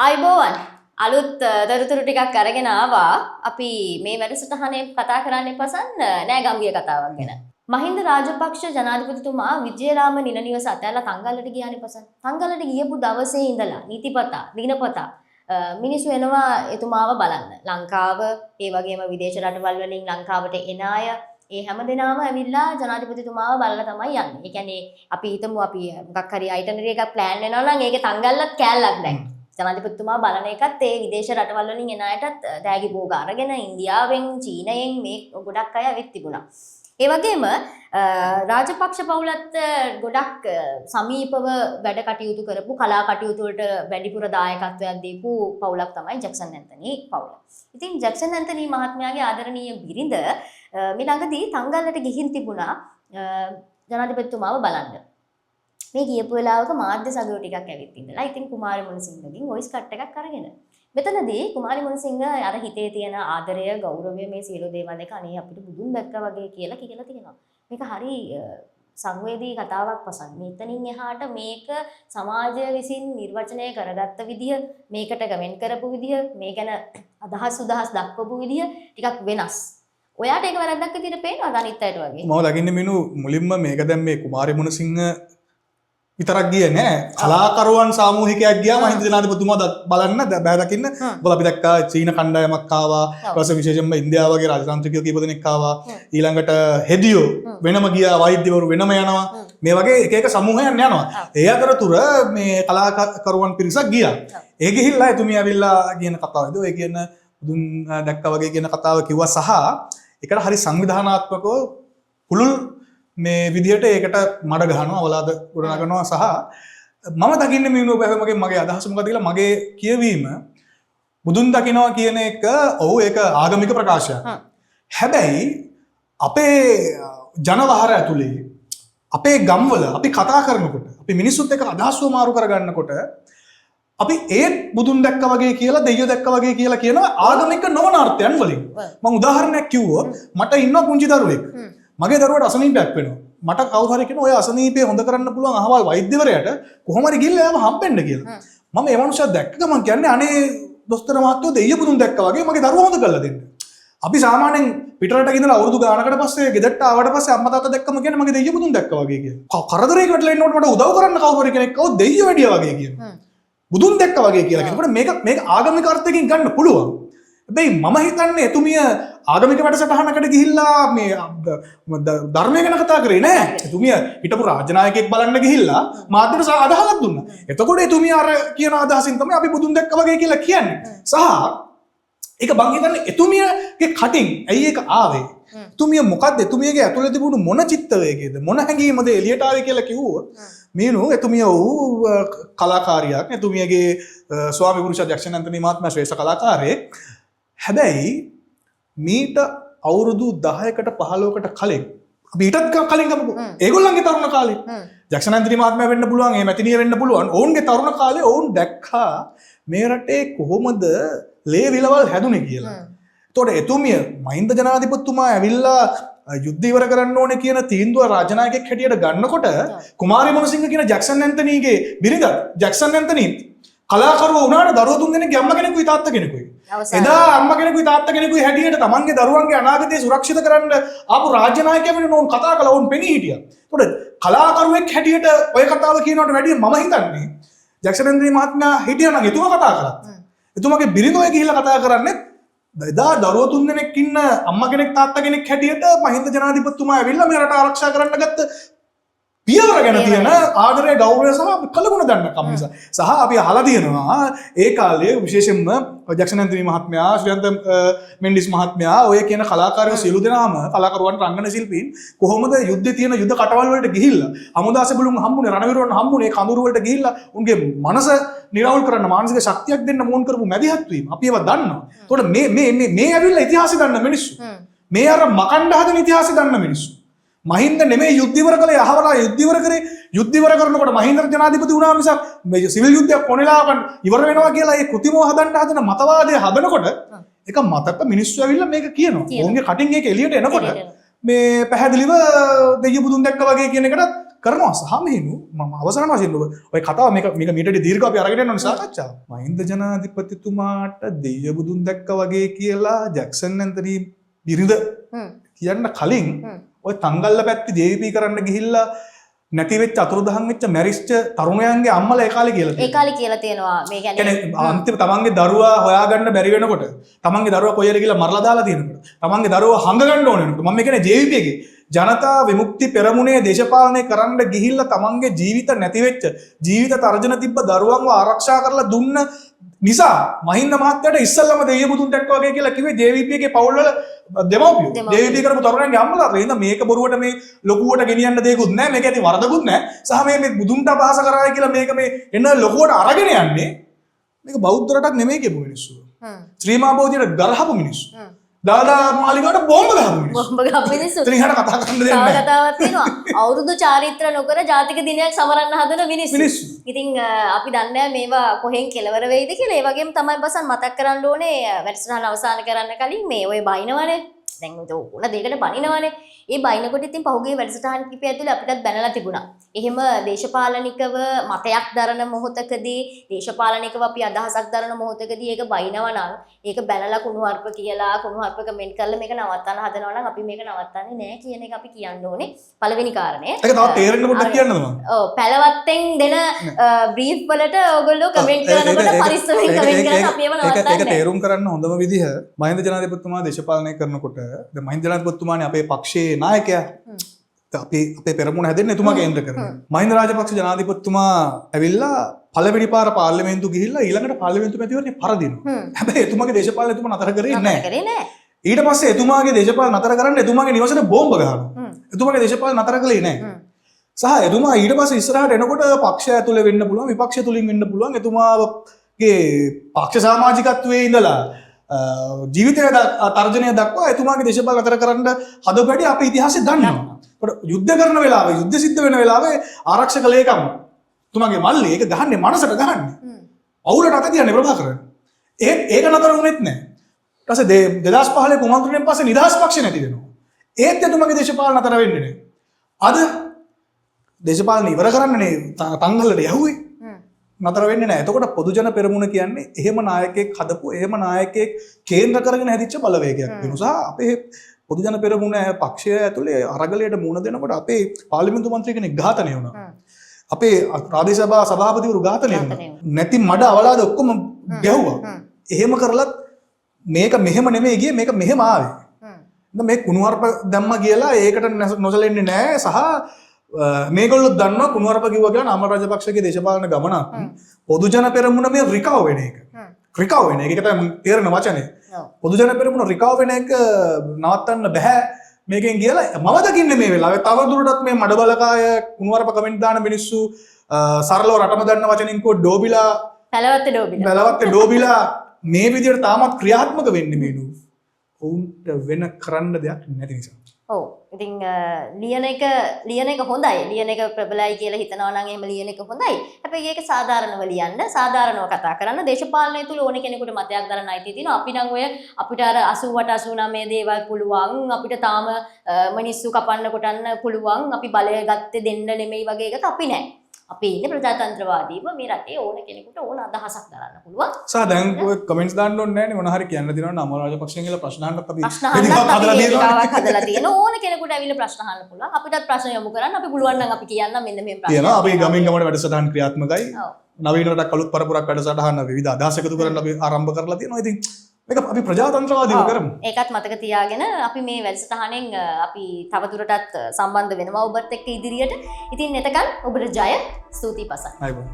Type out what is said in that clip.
ආයුබෝවන්. අලුත් තොරතුරු ටිකක් අරගෙන ආවා. අපි මේ වැඩසටහනේ කතා කරන්නේ පසන් නෑ ගම්ගිය කතාවක් ගැන. මහින්ද රාජපක්ෂ ජනාධිපතිතුමා විජයරාම නිල නිවස අතෑරලා තංගල්ලට ගියානේ පසන්. තංගල්ලට ගියපු දවසේ ඉඳලා නිතිපතා දිනපතා මිනිස්සු එනවා එතුමාව බලන්න. ලංකාව, ඒ වගේම විදේශ රටවල් වලින් ලංකාවට එන අය, ඒ හැම දෙනාම ඇවිල්ලා ජනාධිපතිතුමාව බලලා තමයි යන්නේ. ඒ කියන්නේ අපි හිතමු අපි මොකක් හරි අයිටනරි එකක් ප්ලෑන් වෙනවා නම් ඒකේ තංගල්ලත් කෑල්ලක් දැන්. ජනාධිපතිතුමා බලන එකත් ඒ විදේශ රටවල් වලින් එන අයටත් තෑගි භෝග අරගෙන ඉන්දියාවෙන්, චීනයෙන් මේ ගොඩක් අය ඇවිත් තිබුණා. ඒ වගේම රාජපක්ෂ පවුලත් ගොඩක් සමීපව වැඩ කටයුතු කරපු, කලා කටයුතු වලට වැඩිපුර දායකත්වයක් දීපු පවුලක් තමයි ජැක්සන් ඇන්තනි පවුල. ඉතින් ජැක්සන් ඇන්තනි මහත්මයාගේ ආදරණීය බිරිඳ මේ ළඟදී තංගල්ලට ගිහින් තිබුණා ජනාධිපතිතුමාව බලන්න. මේ ගියපු වෙලාවක මාධ්‍ය සගයෝ ටිකක් ඇවිත් ඉඳලා ඉතින් කුමාරි මුණසිංහගෙන් වොයිස් කට් එකක් අරගෙන. මෙතනදී කුමාරි මුණසිංහ අර හිතේ තියෙන ආදරය, ගෞරවය මේ සියලු දේවල් එක අනේ අපිට බුදුන් දැක්කා වගේ කියලා කියලා තියෙනවා. මේක හරි සංවේදී කතාවක් පසන්. මෙතනින් එහාට මේක සමාජය විසින් නිර්වචනය කරගත්ත විදිය, මේකට කමෙන්ට් කරපු විදිය, මේ ගැන අදහස් උදහස් දක්වපු විදිය ටිකක් වෙනස්. ඔයාට ඒක වැරද්දක් විදියට පේනවද අනිත් අයට වගේ? මම දකින්නේ මිනු මුලින්ම මේක දැන් මේ කුමාරි මුණසිංහ විතරක් ගියේ නෑ, කලාකරුවන් සාමූහිකයක් ගියා මහින්ද ජනාධිපතිතුමා බලන්න, බෑ දකින්න. මොකද අපි දැක්කා චීන කණ්ඩායමක් ආවා, ඊට පස්සේ විශේෂයෙන්ම ඉන්දියාව වගේ රාජතාන්ත්‍රිකයෝ කීප දෙනෙක් ආවා, ඊළඟට හෙදියෝ වෙනම ගියා, වෛද්‍යවරු වෙනම යනවා, මේ වගේ එක එක සමූහයන් යනවා. ඒ අතරතුර මේ කලාකරුවන් පිරිසක් ගියා. ඒ ගිහිල්ලා එතුමිය ඇවිල්ලා කියන කතාවද ඔය කියන බුදුන් දැක්කා වගේ කියන කතාව කිව්වා සහ ඒකට හරි සංවිධානාත්මකව පුළුල් මේ විදිහට ඒකට මඩ ගහනවා, අවලාද ගොඩනගනවා. සහ මම දකින්නේ මේ වෙනුව මගේ මගේ අදහස මොකද කියලා, මගේ කියවීම බුදුන් දකිනවා කියන එක, ඔව් ඒක ආගමික ප්‍රකාශයක්. හැබැයි අපේ ජනවහර ඇතුලේ අපේ ගම්වල අපි කතා කරනකොට, අපි මිනිස්සුත් එක්ක අදහස් හුවමාරු කරගන්නකොට අපි ඒත් බුදුන් දැක්කා වගේ කියලා, දෙයියෝ දැක්කා වගේ කියලා කියනවා ආගමික නොවන අර්ථයන් වලින්. මම උදාහරණයක් කිව්වොත්, මට ඉන්නවා පුංචි දරුවෙක්. මගේ දරුවට අසනීපයක් වෙනවා. මට කවුරු හරි කියනවා ඔය අසනීපය හොඳ කරන්න පුළුවන් අහවල් වෛද්‍යවරයාට කොහොම හරි ගිහිල්ලා එයාව හම්බෙන්න කියලා. මම ඒ මනුස්සයා දැක්ක ගමන් කියන්නේ අනේ දොස්තර මහත්තයෝ දෙයිය බුදුන් දැක්කා වගේ මගේ දරුවා හොඳ කරලා දෙන්න. අපි සාමාන්‍යයෙන් පිටරටක ඉඳලා අවුරුදු ගානකට පස්සේ ගෙදරට ආවට පස්සේ අම්මා තාත්තා දැක්කම කියන්නේ මගේ දෙයිය බුදුන් දැක්කා වගේ කියලා. කරදරයකට වැටලා ඉන්නකොට මට උදව් කරන්න කවුරු හරි කෙනෙක් ආවොත් දෙයියෝ වැඩියා වගේ කියනවා. බුදුන් දැක්කා වගේ කියලා කියනකොට මේක මේක ආගමික අර්ථයකින් ගන්න පුළුවන්. හැබැයි මම හිතන්නේ එතුමිය ආගමික වැඩසටහනකට ගිහිල්ලා මේ ධර්මය ගැන කතා කරේ නෑ. එතුමිය හිටපු රාජ්‍ය නායකයෙක් බලන්න ගිහිල්ලා මාධ්‍යට අදහසක් දුන්නා. එතකොට එතුමිය අර කියන අදහසින් තමයි අපි බුදුන් දැක්කා වගේ කියලා කියන්නේ. සහ ඒක බං හිතන්නේ එතුමියගේ කටින් ඇයි ඒක ආවේ? එතුමිය මොකද්ද, එතුමියගේ ඇතුලේ තිබුණු මොන චිත්ත වේගයද, මොන හැඟීමද එළියට ආවේ කියලා කිව්වොත් මීනු එතුමිය ඔව් කලාකාරියක්. එතුමියගේ ස්වාමි පුරුෂයා ජැක්සන් ඇන්තනි මහත්මයා ශ්‍රේෂ්ඨ කලාකාරයෙක්. හැබැයි මීට අවුරුදු 10කට 15කට කලින්, අපි ඊටත් කලින් ගමුකෝ. ඒගොල්ලන්ගේ තරුණ කාලේ ජැක්සන් ඇන්තනි මහත්මයා වෙන්න පුළුවන්, ඒ මැතිණිය වෙන්න පුළුවන්. ඔවුන්ගේ තරුණ කාලේ ඔවුන් දැක්කා මේ රටේ කොහොමද ලේ විලවල් හැදුනේ කියලා. එතකොට එතුමිය මහින්ද ජනාධිපතිතුමා ඇවිල්ලා යුද්ධ ඉවර කරන්න ඕනේ කියන තීන්දුව රාජ්‍ය නායකයෙක් හැටියට ගන්නකොට කුමාරි මුණසිංහ කියන ජැක්සන් ඇන්තනීගේ බිරිඳත්, ජැක්සන් ඇන්තනී කලාකරුවෝ වුණාට දරුවෝ තුන් දෙනෙක්ගේ අම්මා කෙනෙකුයි තාත්තා කෙනෙකුයි. එදා අම්මා කෙනෙකුයි තාත්තා කෙනෙකුයි හැටියට තමන්ගේ දරුවන්ගේ අනාගතය සුරක්ෂිත කරන්න ආපු රාජ්‍ය නායකයා වෙනුවෙන් ඔවුන් කතා කළා, ඔවුන් පෙනී හිටියා. එතකොට කලාකරුවෙක් හැටියට ඔය කතාව කියනවට වැඩිය මම හිතන්නේ ජැක්සන් ඇන්තනී මහත්මයා හිටියා නම් එතුමා කතා කරත්, එතුමාගේ බිරිඳ ඔය ගිහිල්ලා කතා කරන්නේ එදා දරුවෝ තුන් දෙනෙක් ඉන්න අම්මා කෙනෙක් තාත්තා කෙනෙක් හැටියට මහින්ද ජනාධිපතිතුමා ඇවිල්ලා මේ රට ආරක්ෂා කරන්න ගත්ත පියවර ගැන තියෙන ආදරය, ගෞරවය සහ කළගුණ දන්න කම නිසා. සහ අපි අහලා තියෙනවා ඒ කාලේ විශේෂයෙන්ම ජැක්සන් ඇන්තනි මහත්මයා, ශ්‍රීයන්ත මෙන්ඩිස් මහත්මයා ඔය කියන කලාකාරයෝ සියලු දෙනාම, කලාකරුවන්, රංගන ශිල්පීන් කොහොමද යුද්ධේ තියෙන යුද්ධ කටවල් වලට ගිහිල්ලා හමුදා සෙබළුන් හම්බුනේ, රණවිරුවන් හම්බුනේ, කඳුරු වලට ගිහිල්ලා උන්ගේ මනස නිරවුල් කරන්න, මානසික ශක්තියක් දෙන්න මොන් කරපු මැදිහත් වීම අපි ඒවා දන්නවා. එතකොට මේ මේ මේ මේ ඇවිල්ලා ඉතිහාසය දන්න මිනිස්සු. මේ අර මකණ්ඩ හදන ඉතිහාසය දන්න මිනිස්සු. මහින්ද නෙමෙයි යුද්ධ ඉවර කළේ, අහවලා යුද්ධ ඉවර කරේ, යුද්ධ ඉවර කරනකොට මහින්ද ජනාධිපති වුණා මිසක් මේ සිවිල් යුද්ධයක් ඕන වෙලාවක ඉවර වෙනවා කියලා ඒ කෘතිමව හදන්න හදන මතවාදය හදනකොට එක මතක මිනිස්සු ඇවිල්ලා මේක කියනවා. කියනවා. ඔවුන්ගේ කටින් ඒක එළියට එනකොට එළියට එනවා. මේ පැහැදිලිව දෙයිය බුදුන් දැක්ක වගේ කියන එකට කරනවා. සහ මෙහෙණු මම අවසාන වශයෙන් ඔබ ඔය කතාව මේක මේක මීට වඩා දීර්ඝව අපි අරගෙන යන්න ඕනේ සාකච්ඡාව. මහින්ද ජනාධිපතිතුමාට දෙයිය බුදුන් දැක්ක වගේ කියලා ජැක්සන් ඇන්තනි බිරිඳ කියන්න කලින් ඔය තංගල්ල පැත්තේ JVP කරන්න ගිහිල්ලා නැති වෙච්ච අතුරුදහන් වෙච්ච මැරිච්ච තරුණයන්ගේ අම්මලා ඒ කාලේ කියලා ඒ තියෙනවා. කාලේ කියලා තියෙනවා මේ කියන්නේ කියන්නේ අන්තිම තමන්ගේ දරුවා හොයාගන්න බැරි වෙනකොට, තමන්ගේ දරුවා කොහේ හරි ගිහලා මරලා දාලා තියෙනකොට, තමන්ගේ දරුවා හංග ගන්න ඕන වෙනකොට, මම මේ කියන්නේ JVP එකේ ජනතා විමුක්ති පෙරමුණේ දේශපාලනය කරන්න ගිහිල්ලා තමන්ගේ ජීවිත නැති වෙච්ච, ජීවිත තර්ජන තිබ්බ දරුවන්ව ආරක්ෂා කරලා දුන්න නිසා මහින්ද මහත්තයාට ඉස්සල්ලාම දෙයිය බුදුන් දැක්කා වගේ කියලා කිව්වේ JVP එකේ පවුල් වල දෙමව්පියෝ. දෙමව්පියෝ. JVP කරපු තරුණයන්ගේ අම්මලා. ඒ හින්දා මේක බොරුවට මේ ලොකුවට ගෙනියන්න දෙයක්වත් නැහැ. මේක ඇති වරදකුත් නැහැ. සහ මේ මේ බුදුන්ට අපහාස කරායි කියලා මේක මේ එන ලොකුවට අරගෙන යන්නේ මේක බෞද්ධ රටක් නෙමෙයි කියපු මිනිස්සු. ශ්‍රී මහා බෝධියට ගරහපු මිනිස්සු. දාදා මාලිගාවට බෝම්බ ගහපු මිනිස්සු. බොම්බ ගහපු මිනිස්සු. ඉතින් එහාට කතා කරන්න දෙයක් තව නැහැ. කතාවක් තියෙනවා. අවුරුදු චාරිත්‍ර නොකර ජාතික දිනයක් සමරන්න හදන මිනිස්සු. මිනිස්සු. ඉතින් අපි දන්නේ නැහැ මේවා කොහෙන් කෙලවර වෙයිද කියලා. ඒ වගේම තමයි බසන් මතක් කරන්න ඕනේ වැඩසටහන අවසන් කරන්න කලින් මේ ඔය බයිනවනේ. දැන් ඔය ඕන දෙයකට බනිනවනේ. ඒ බයිනකොට ඉතින් පහුගිය වැඩසටහන් කිපය ඇතුලේ අපිටත් බැනලා තිබුණා. එහෙම දේශපාලනිකව මතයක් දරන මොහොතකදී, දේශපාලනිකව අපි අදහසක් දරන මොහොතකදී ඒක බයිනවා නම්, ඒක බැනලා කුණුහරුප කියලා, කුණුහරුප කමෙන්ට් කරලා මේක නවත්තන්න හදනවා නම් අපි මේක නවත්තන්නේ නෑ කියන එක අපි කියන්න ඕනේ. පළවෙනි කාරණය. ඒක තවත් තේරෙන්න පොඩ්ඩක් කියන්නද මම? ඔව්, පැලවත්තෙන් දෙන බ්‍රීෆ් වලට ඔයගොල්ලෝ කමෙන්ට් කරනකොට පරිස්සමෙන් කමෙන්ට් කරන්න, අපි ඒව ඒක නවත්තන්නේ නෑ. තේරුම් කරන්න හොඳම විදිහ මහින්ද ජනාධිපතිතුමා දේශපාලනය කරනකොට, දැන් මහින්ද ජනාධිපතිතුමානේ අපේ පක්ෂයේ නායකයා. අපි අපේ පෙරමුණ හැදෙන්නේ එතුමා කේන්ද්‍ර කරගෙන. මහින්ද රාජපක්ෂ ජනාධිපතිතුමා ඇවිල්ලා පළවෙනි පාර පාර්ලිමේන්තු ගිහිල්ලා ඊළඟට පාර්ලිමේන්තු මැතිවරණය පරදිනවා. හැබැයි එතුමාගේ දේශපාලනය එතුමා නතර කරේ නතර නෑ. කරේ නෑ. ඊට පස්සේ එතුමාගේ දේශපාලන නතර කරන්න එතුමාගේ නිවසට බෝම්බ ගහනවා. එතුමාගේ දේශපාලන නතර කළේ නෑ. සහ එතුමා ඊට පස්සේ ඉස්සරහට එනකොට පක්ෂය ඇතුලේ වෙන්න පුළුවන්, විපක්ෂය තුලින් වෙන්න පුළුවන්, එතුමාගේ පක්ෂ සමාජිකත්වයේ ඉඳලා ජීවිතය තර්ජනය දක්වා එතුමාගේ දේශපාලන නතර කරන්න හදපු හැටි අපි ඉතිහාසයේ දන්නවා. ඒකට යුද්ධ කරන වෙලාවේ, යුද්ධ සිද්ධ වෙන වෙලාවේ ආරක්ෂක ලේකම් එතුමාගේ මල්ලි ඒක ගහන්නේ, මනසට ගහන්නේ. අවුලට අත තියන්නේ ප්‍රභාකරන්. ඒත් ඒක නතර වුණෙත් නෑ. ඊට පස්සේ 2015 කුමන්ත්‍රණයෙන් පස්සේ නිදහස් පක්ෂ නැති වෙනවා. ඒත් එතුමාගේ දේශපාලන නතර වෙන්නේ නෑ. අද දේශපාලන ඉවර කරන්නනේ තංගල්ලට යහුවේ. නතර වෙන්නේ නෑ. එතකොට පොදුජන පෙරමුණ කියන්නේ එහෙම නායකයෙක් හදපු, එහෙම නායකයෙක් කේන්ද්‍ර කරගෙන හැදිච්ච බලවේගයක් වෙනවා. සහ අපේ පොදුජන පෙරමුණ පක්ෂය ඇතුලේ අරගලයට මුහුණ දෙනකොට අපේ පාර්ලිමේන්තු මන්ත්‍රී කෙනෙක් ඝාතනය වුණා. අපේ ප්‍රාදේශ සභා සභාපතිවරු ඝාතනය වුණා. නැති මඩ අවලාද ඔක්කොම ගැහුවා. එහෙම කරලත් මේක මෙහෙම නෙමෙයි ගියේ, මේක මෙහෙම ආවේ. මේ කුණුහරුප දැම්ම කියලා ඒකට නොසලෙන්නේ නෑ. සහ මේගොල්ලෝ දන්නවා කුණුහරුප කිව්වා කියලා නාමල් රාජපක්ෂගේ දේශපාලන ගමනක් පොදුජන පෙරමුණ මේ රිකව් වෙන එක. රිකව් වෙන එක. ඒක තමයි මං තේරෙන වචනේ. පොදුජන පෙරමුණ රිකව් වෙන එක නවත්තන්න බෑ මේකෙන් කියලා මම දකින්නේ මේ වෙලාවේ තව දුරටත් මේ මඩ බලකාය කුණුහරුප කමෙන්ට් දාන මිනිස්සු, සරලව රටම දන්න වචනින් කිව්වොත් ඩෝබිලා, පැලවත්තේ ඩෝබිලා. පැලවත්තේ ඩෝබිලා මේ විදියට තාමත් ක්‍රියාත්මක වෙන්නේ මේනු. ඔවුන්ට වෙන කරන්න දෙයක් නැති නිසා. ඔව්. ඉතින් ලියන එක හොඳයි. ලියන එක ප්‍රබලයි කියලා හිතනවා නම් එහෙම ලියන එක හොඳයි. හැබැයි ඒක සාධාරණව ලියන්න, සාධාරණව කතා කරන්න. දේශපාලනය තුල ඕන කෙනෙකුට මතයක් දරන්න අයිතිය තියෙනවා. අපි නම් ඔය අපිට අර 88 89 දේවල් පුළුවන්. අපිට තාම මිනිස්සු කපන්න කොටන්න පුළුවන්. අපි බලය ගත්තේ දෙන්න නෙමෙයි වගේ එකක අපි නෑ. අපි ඉන්නේ ප්‍රජාතන්ත්‍රවාදීව මේ රටේ ඕන කෙනෙකුට ඕන අදහසක් දරන්න පුළුවන්. සහ දැන් ඔය කමෙන්ට්ස් දාන්න ඕනේ නෑනේ, මොන හරි කියන්න තියෙනවා නම් අමර රාජපක්ෂයන් කියලා ප්‍රශ්න අහන්නත් අපි ප්‍රශ්න අහන්නත් වේදිකාවක් අපි හදලා තියෙනවා. වේදිකාවක් හදලා තියෙනවා. ඕන කෙනෙකුට ඇවිල්ලා ප්‍රශ්න අහන්න පුළුවන්. අපිටත් ප්‍රශ්න යොමු කරන්න. අපි පුළුවන් නම් අපි කියන්නම් මෙන්න මේ ප්‍රශ්න. තියෙනවා. අපි ගමින් ගමට වැඩසටහන් ක්‍රියාත්මකයි. නවීන රටක් අලුත් පරපුරක් වැඩසටහන විවිධ අදහස් එකතු කරන්න අපි ආරම්භ කරලා තියෙනවා. ඉතින් මේක අපි ප්‍රජාතන්ත්‍රවාදීව කරමු. ඒකත් මතක තියාගෙන අපි මේ වැඩසටහනෙන් අපි තවදුරටත් සම්බන්ධ වෙනවා ඔබත් එක්ක ඉදිරියට. ඉතින් එතකන් ඔබට ජය. ස්තුතියි පසන්. අයබෝවන්.